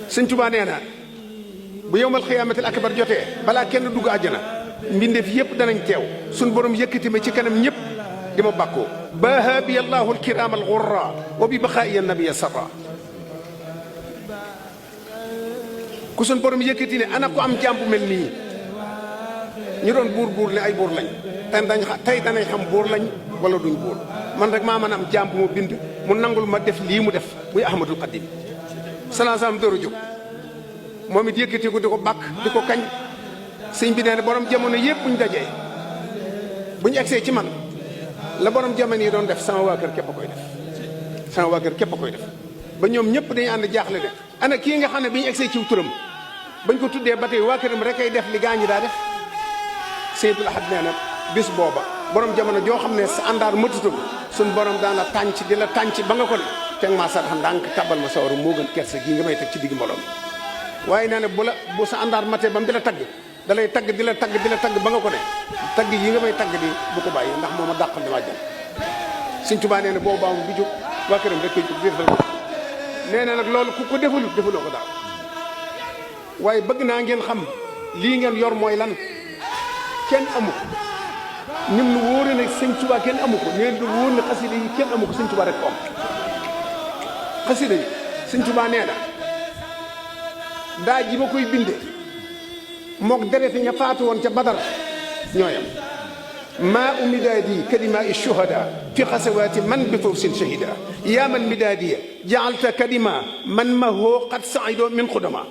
sëñ Tuubaa nee na bu yowmal xiyaamatil akbar jotee balaa kenn dugg àjjana mbindeef yépp danañ teew suñ borom yëkkati ma ci kanam ñëpp di ma bàkkoo baaha bi allahu alkiram alxurra wa bi baxaa'iya nabiya sarra ku suñ borom yëkkati ne ana ko am jaam bu mel nii ñu doon buur ne ay buur lañ tey danañ xam buur lañ wala duñ buur man rek maa mën a am jaam bu ma bind mu nangul ma def lii mu def muy ahmadul xadim salaam dooru jóg moom it yëkkati ko di ko bàkk di ko kañ sëñ bi nee na borom jamono yëpp buñ dajee buñ egsee ci man la borom jamono yi doon def sama waa kër képp a koy def sama waa kër képp a koy def ba ñoom ñëpp dañuy ànd jaaxle de ana kii nga xam ne bi ñu egsee ciw turam bañ ko tuddee ba tey waa këram rek ay def li gaañi daa def Seydul Ahad nee na bis booba borom jamono joo xam ne sa àndaar matutug suñ borom daan la tànc di la tànc ba nga ko ne teg maa sa xam ndànk tabal ma sawaru moo gën kersa gii nga may teg ci digg mbooloo waaye nee na bu sa àndaar matee ba mu di la tagg da lay tagg di la tagg ba nga ko ne tagg yi nga may tagg di bu ko bàyyi ndax moo ma dàqal damaa jëm Sëñ Tuubaa nee na boobu baamu bi jóg waa këram rek koy jóg defal ko nee na nag loolu ku ko defuloo ko daaw waaye bëgg naa ngeen xam lii ngeen yor mooy lan kenn amu ko nim nu wóore ne Sëñ Tuubaa kenn amu ko neen du wóor ne xasida yi kenn amu ko Sëñ Tuubaa rek ko am xasida yi Sëñ Tuubaa nee na daa ji ba koy binde mook dereti ña faatu woon ca Badar ñooyam maa u midaadi kalima shuhada fi xasawaati man bi fawsin shahida yaa man midaadiya jaalta kalima man ma hoo qad saido min xudama